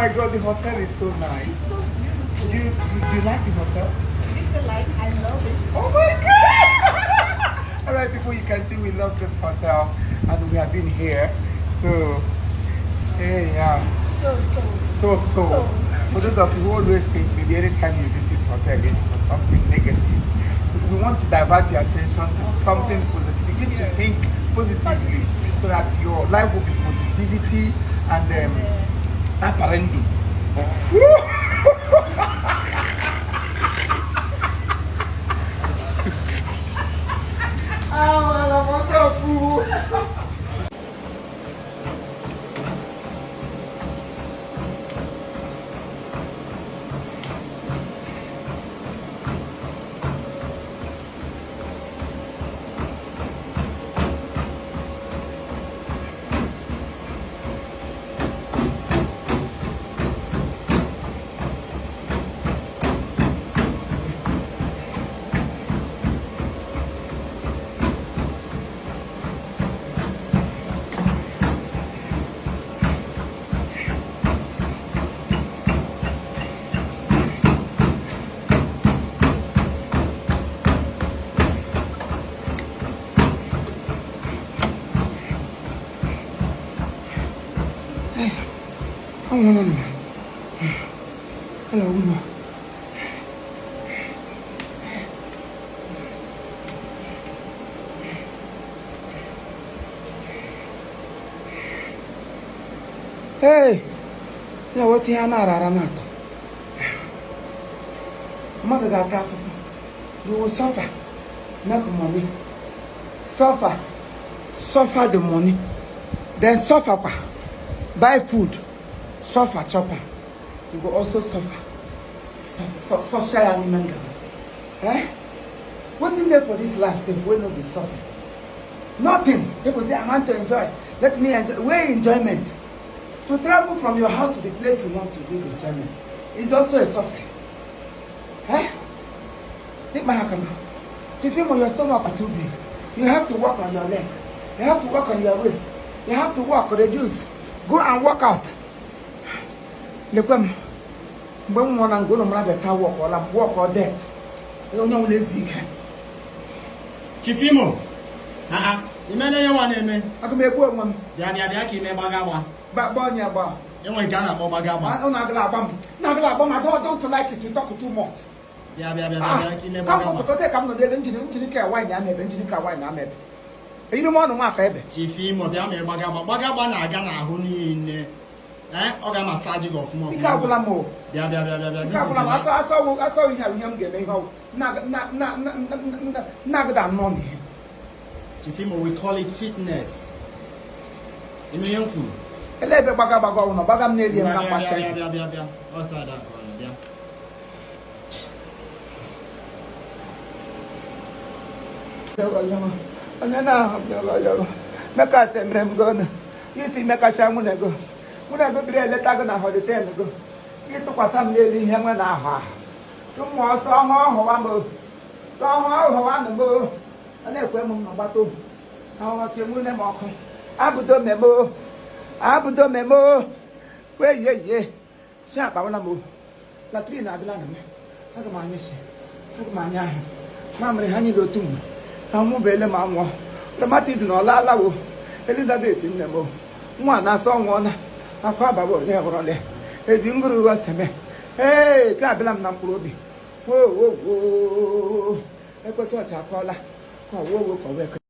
My God, the hotel is so nice. It's so beautiful. Do you like the hotel? It's like I love it. Oh my God! All right, people, you can see we love this hotel and we have been here. So, hey, yeah. So so. So, so. So. For those of you who always think maybe anytime you visit hotel it's for something negative, we want to divert your attention to Of something course. positive. Begin to Yes. think positively so that your life will be positivity and apparendo. Ah, la wonderful. Anwụrụ m. Hello, ụlọ. Hey, ya weta ihe a na-arara na-atọ. Mmadụ ga-ata afụfụ. You will suffer. Make money. Suffer. Suffer the money. Then suffer kwa. Buy food. Suffer chop am. You go also suffer. Suffer. Social animal. Eh? Wetin dey for this life sef wey no be suffer? Nothing. People say, "I want to enjoy. Let me enjoy." Where enjoyment? To travel from your house to the place you want to do the enjoyment is also a suffering. Eh? Think my hakama. Chief Imo, your stomach is too big. You have to work on your leg. You have to work on your waist. You have to work, reduce. Go and work out. Lekwe m. Mgbe m nwụrụ na ngolo mara bịa work ọla m work or death. Onye ọbụla ezu ike. Chief Imo, aa, imene ihe nwa na-eme? Aga m egbu onwe m. Bịa bịa bịa ka ime gbaga agba. Gba onye gba. Enwe nke a na-akpọ gbaga agba. Unu agala agba m. Unu agala agba m. I don't like it to talk too much. Bịa bịa bịa bịa bịa ka ime Ka gbaga m agba. kwupụta ka m nọ n'elu njini ka wine ama ebe, njini ka wine ama ebe. Eyiri m ọnụ nwa aka ebe. Chief Imo, bịa ma gbaga agba. Gbaga agba na-aga n'ahụ niile. Ee, ọ ga-amasaji gị ọfụma Ike ọfụma. agwụla m o. Bịa bịa bịa bịa bịa. Ike agwụla m. Asọ asọ asọ ihe a bụ ihe m ga-eme ihe ọwụ. Nna agụda anọ n'ihe. Chief Imo, we call it fitness. Ime ihe m kwuru. Ele ebe gbaga gbaga ọwụ nọ gbaga m n'elu m Bịa ka bịa mgbasha. bịa bịa bịa bịa. Ọsọ ada ka ọ nọ, bịa. Onye na-ahụ mekasị mere m go isi mekasịa nwunye go nwunye go biri eleta go na họliten go ịtụkwasị m n'elu ihe nwe na ahụ ahụ sị mmụọ ọsọ ọhụ ọhụwa m sọ ọhụ ọhụwa nụ m ọ na-ekwe m nọ gbata ohu ahụhọchi nwunye m ọkụ abụdo memo abụdo memo wee yie yie si akpawala m latrin abịala na m aga m anya si aga m anya ahụ mamịrị ha niile otu mgbe ka mụ bụ ele ma nwụọ rheumatism ọ laalawo Elizabeth nne m nwa na-asọ nwụọna akwa abawa onye hụrụla eji ngụrụ ụgha seme ee ka abịala m na mkpụrụ obi woo woo woo ekwe chọọchị akọọla ka ọwoo ka ọwoo.